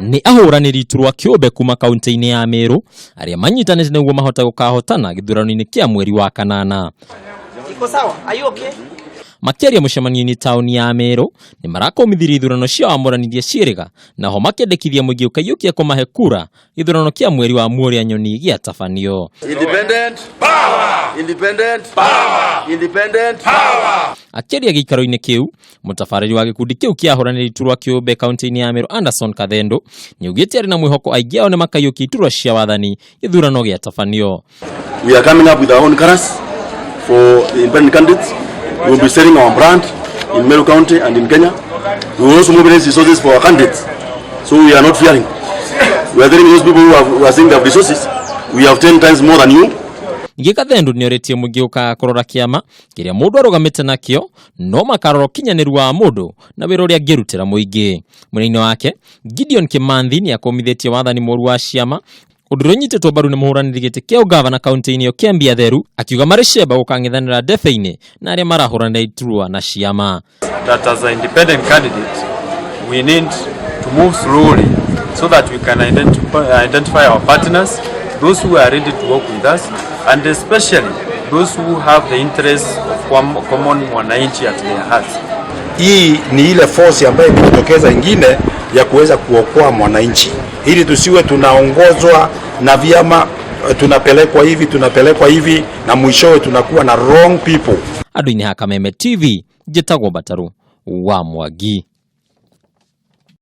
Nĩ ahũranĩri iturwa kĩũmbe kuma kaunti-inĩ ya Meru arĩa manyitanĩte nĩguo mahote gũkahotana gĩthurano-inĩ kĩa mweri wa kanana. Iko sawa? Are you okay? Makĩaria mũcemanio-inĩ taũni ya Meru nĩ marakomithirie ithurano cia wamũranirie ciĩrĩga naho makĩendekithia mũingĩ ũkaiyũkia kũmahe kura gĩthurano kĩa mweri wa Muoria Nyoni gĩatabanio. Independent power. Independent power. Independent power. Akĩaria gĩikaro-inĩ kĩu, mũtabarĩri wa gĩkundi kĩu kĩa ahũranĩri iturwa kĩũmbe kaunti-inĩ ya Meru Anderson Kathendo nĩaugĩte arĩ na mwĩhoko aingĩ ao nĩmakaiyũkia iturwa cia wathani gĩthurano gĩatabanio. We are coming up with our own colors for the independent candidates. We will be selling our brand in Meru County and in Kenya. We will also mobilize resources for our candidates. So we are not fearing. We are telling those people who are saying they have resources, we have 10 times more than you. Ningĩ Kathendo nĩorĩtie mũingĩ ũkaga kũrora kĩama kĩrĩa mũndũ arũgamĩte nakĩo no makarora ũkinyanĩru wa mũndũ na wĩra ũrĩa angĩrutĩra mũingĩ. Mwena-inĩ wake, Gideon Kimanthi nĩakũmithĩtie wathani mũru wa ciama ũndũ ũrĩa ũnyitĩtwo mbaru nĩ mũhũranĩri gĩtĩ kĩa ũgavana kaunti-inĩ ĩyo Kembi Atheru akiuga marĩ cemba gũkang'ethanĩra ndebe-inĩ na arĩa marahũranĩra iturwa na ciama. That as an independent candidate, we need to move slowly so that we can identify our partners, those who are ready to work with us, and especially those who have the interests of common mwananchi at their hearts. Hii ni ile force ambayo imejitokeza ingine ya kuweza kuokoa mwananchi, ili tusiwe tunaongozwa na vyama, tunapelekwa hivi tunapelekwa hivi na mwishowe tunakuwa na wrong people. Andũ-inĩ ha Kameme TV, njĩtagwo Mbataru wa Mwangi.